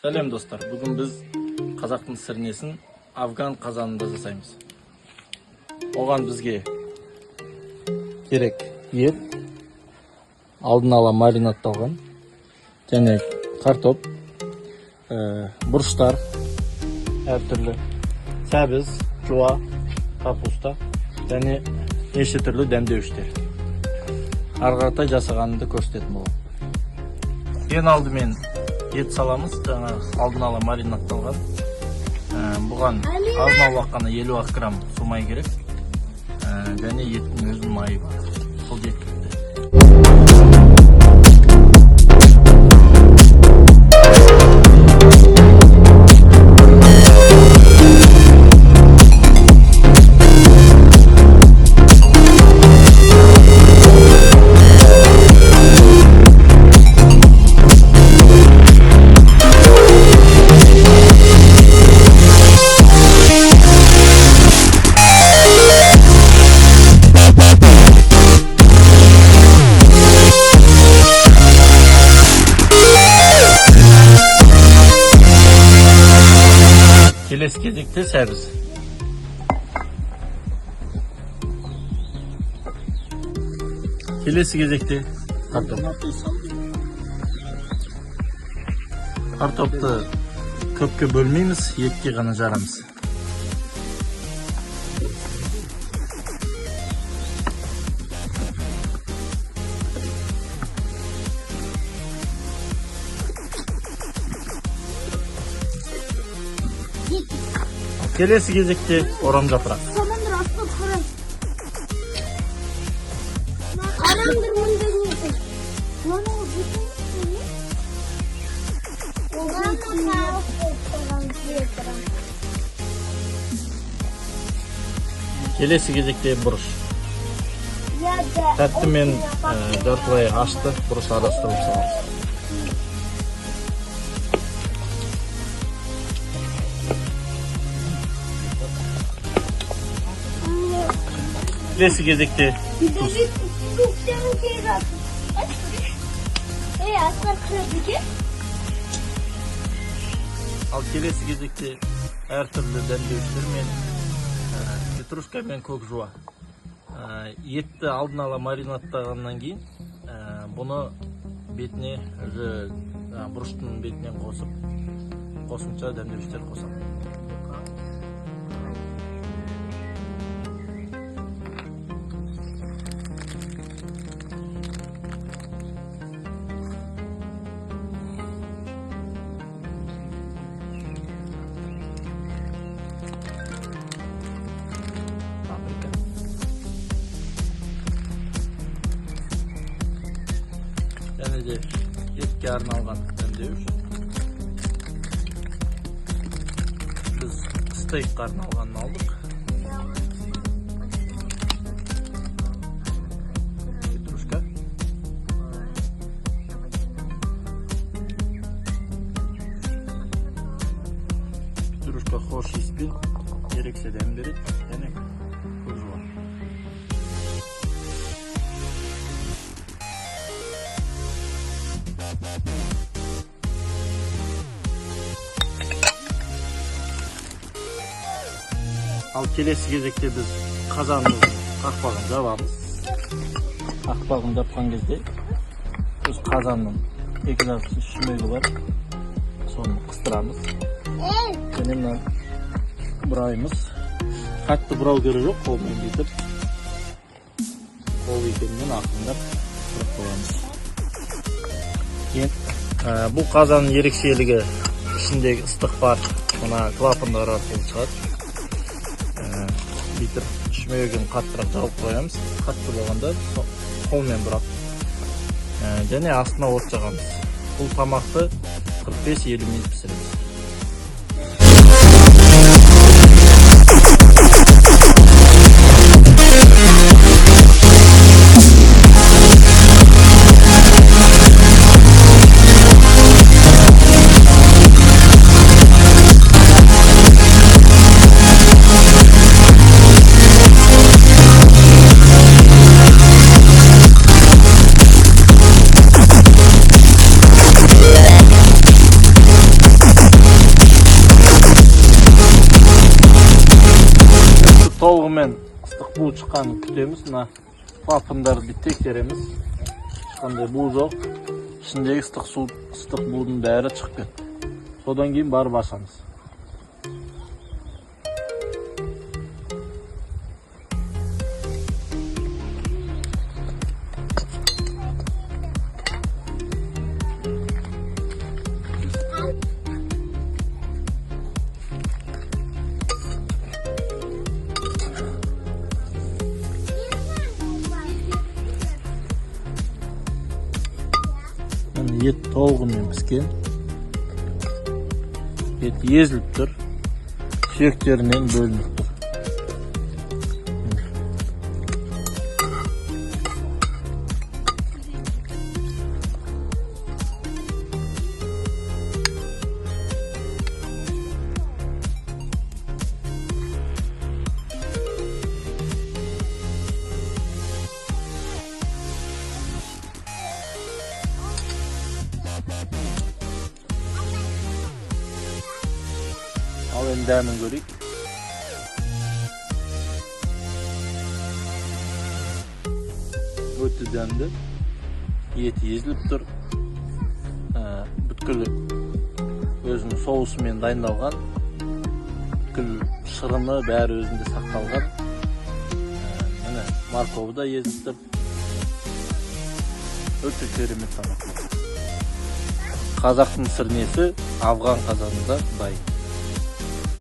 Сәлем, достар! Бүгін біз қазақтың сірнесін афган қазанында жасаймыз. Оған бізге керек ет, алдын ала маринадталған, және картоп, бұрыштар, әртүрлі сәбіз, жуа, капуста және неше түрлі дәмдеуіштер. Ары қаратай жасағанымды көрсететін боламын. Ең алдымен ет саламыз, жаңа алдын ала маринадталған. Бұған азын аулақ қана 50 грамм су май керек. Және еттің өзінің майы бар. Сол жеткілікті. Келесі кезекте сәбіз. Келесі кезекте картоп. Картопты көпке бөлмейміз, екіге ғана жарамыз. Келесі кезекте орам жапырақ. Саманdır aslı kırın. Қараңдар, мында не тұр? Мына бүтін не? Оған Келесі кезекте бұрыш. Тәтті мен жартылай ашты бұрыш араластырып саламыз. Келесі кезекте тұз. Ал келесі кезекте әртүрлі дәмдеуіштер мен петрушка мен көк жуа. Етті алдын ала маринадтағаннан кейін бұны бетіне уже бұрыштың бетінен қосып, қосымша дәмдеуіштер қосамын. Паприка. Және де етке арналған дәмдеуіш. Біз стейкке арналғанын алдық. Петрушка. Петрушка хош иіспен ерекше дәм береді. Және көк жуа. Ал келесі кезекте біз қазанымыздың қақпағын жабамыз. Қақпағын жапқан кезде біз қазанның екі жартысы шүмегі бар, соны қыстырамыз. Және мына бұраймыз. Қатты бұрау керек жоқ, қолмен бүйтіп қол икеммен ақырындап бұрап қоямыз. Бұл қазанның ерекшелігі ішіндегі ыстық бар, мына клапандар арқылы шығады. Бүйтіп шүмегін қаттырақ жауып қоямыз. Қатты болғанда қолмен бұрап. Және астына от жағамыз. Бұл тамақты 45-50 минут пісіреміз. Толығымен ыстық бу шыққанын күтеміз. Мына клапандарды тексереміз, ешқандай бу жоқ, ішіндегі ыстық су, ыстық будың бәрі шығып кетті. Содан кейін барып ашамыз. Міне, ет толығымен піскен, ет езіліп тұр, сүйектерінен бөлініп тұр. Міне. Ал енді дәмін көрейік. Өте дәмді, еті езіліп тұр. Бүткіл өзінің соусымен дайындалған, бүткіл шырыны бәрі өзінде сақталған. Міне, морковы да езіліп тұр. Өте керемет тамақ. Қазақтың сірнесі афған қазанында дайын.